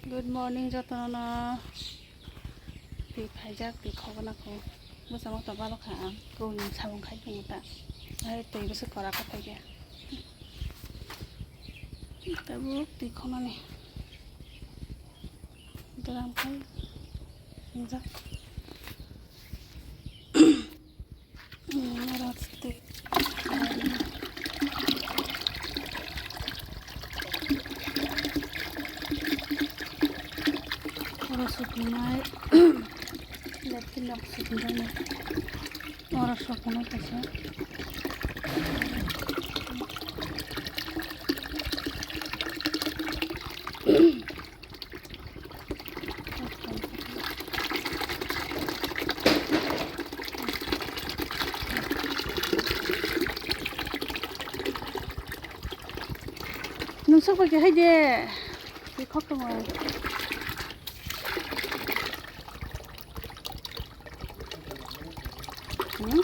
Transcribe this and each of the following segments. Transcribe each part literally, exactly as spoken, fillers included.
Good morning jotono. Twi phaijak, twi khogna kho. Bwsa moto balo kha ang. Kuni samung khai tongo ta. Hai twi bwsa kora kha phaikha. Tabuk twi khonani. Dram khai. Injak. Oro sopinai, latrine rok sopinai, oro sopinai kaisa. Nung sok bai khe hai de. Twi khok tongo. Hmm?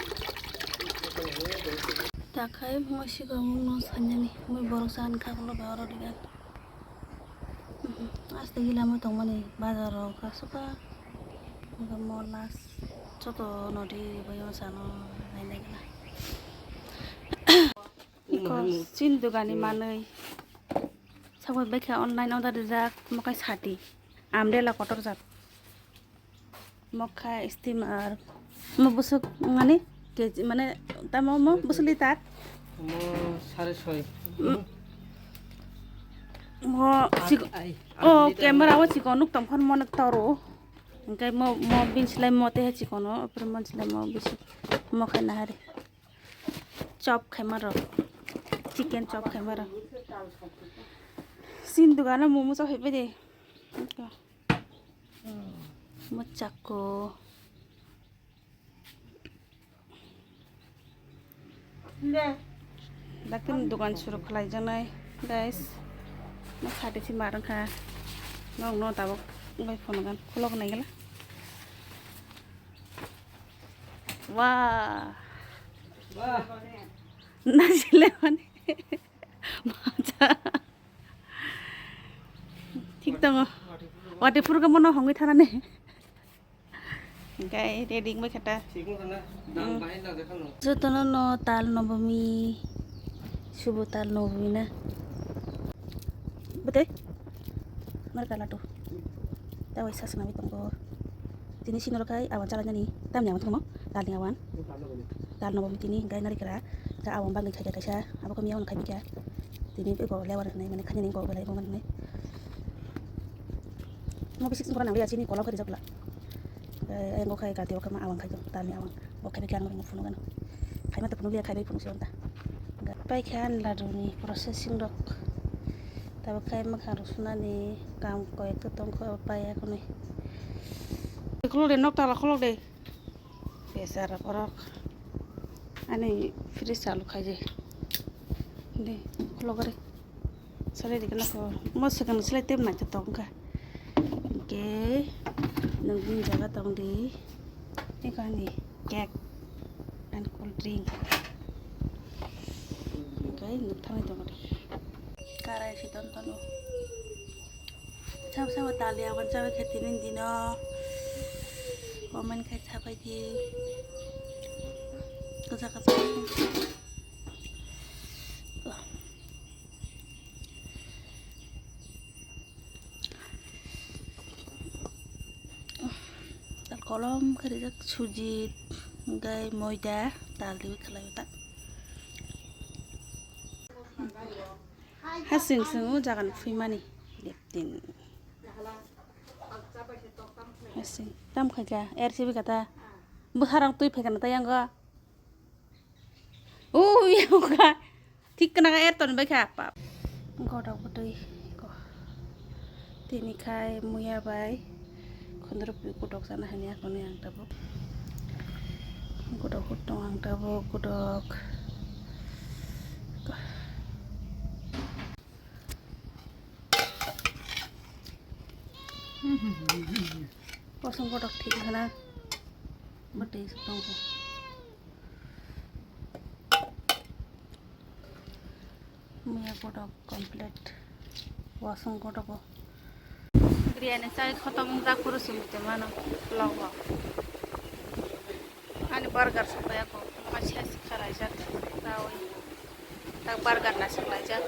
Ta khai moi sigo mung no sanjani. Moi borok san kha ulo ba oro digan. Aste gila mo tongmani bazar rok aswk kha. Mo last joto nodi bai o sano naina gila. Iko sin dugani manwi. Sabo bekha online order rijak mo kai sati. Umbrella kotor jat. Mokha steamer. Mo busuk mane keji mane tamo mo busuk litar. Mo sare soi. Mm. Mo sik-, ai, o ai, camera o chikon nuk tongkhon mo nuk toro. Engkai mo, mo bin silai mo te chikono, opor mo silai mo bisi mo khai na hari. Chop khai maro. Chicken chop khai maro. Sin dugano momo chop hai de. Muchako. Daktin dukan suru khlai janai, guys. Ma khati si mar kha. Nong no tabok bai phone gan khulok nai gela. Wah. Wah. Najile mane. Maja. Thik tongo. Wati phuru khe mono hongwi thanani. Hingkai ready wngwi khe ta. Jotono no tal nobomi. Subo tal nobomi na. Bwtwi. Mar kala to. Tawai sa swnamwi tongo. Tini sini rok hai awan chala nani. Tamni awan tongmo. Talni awan. Tal nobomi tini hingkai nari kra. Ka awan bagwi khaikha kaisa. Abo khe miya wan khai bikha. Tini eko lebar hinwi mane khainani eko belai eko mane. Mo bisik singkora nang liya chini kolok khe rijak la. Engo khai kati o khe ma awang khai do, talni awang. Bo khai khe ang ringo phunuk gano. Khai ma to phunuk liya khai bai phunuk se onta. Pai khe an ladu ni processing rok. Tabo khai ma kha rok sunani kam koi to tong kho pai ya kuni. Khulok de nok tala khulok de. Besa rok orok. Ani fridge chalu khai je. De khulok re. Salai di kana ko. Mo second salai tem na to tong kha. Hingke, nung bini jaga tong di. Eko ani cake and cold drink. Hingke, nuk thangwi tongo di. Karai si ton tono. Sabo sabo tali awan chawi khe tini dino. Comment khai sabai di. Kacha kacha. Tal kolom khe rijak suji, hingke moida, tal riwi khlai ta. Hasing sing o jaga no phuimani leptin. Hasing tam khaika, er sibi kata. Bwsarok twi phaikha na tei ang o. Ui, oka. Thik kana ka er ton bai kha, pap. Godok bwtwi ko. Tini khai muya bai. Khondro pi godok sana hani akoni ang tabuk. Godok hutong ang tabuk, godok. Kosong kotok thik hana. Bwtwi se tongkho. Muya kotok complete. Kosong kotogo. Biryani chai khotom jak phuru se muitu mano vlog o. Ani burger sokya ko, ma ses khalai jak rawi. Tak burger na sokla jak.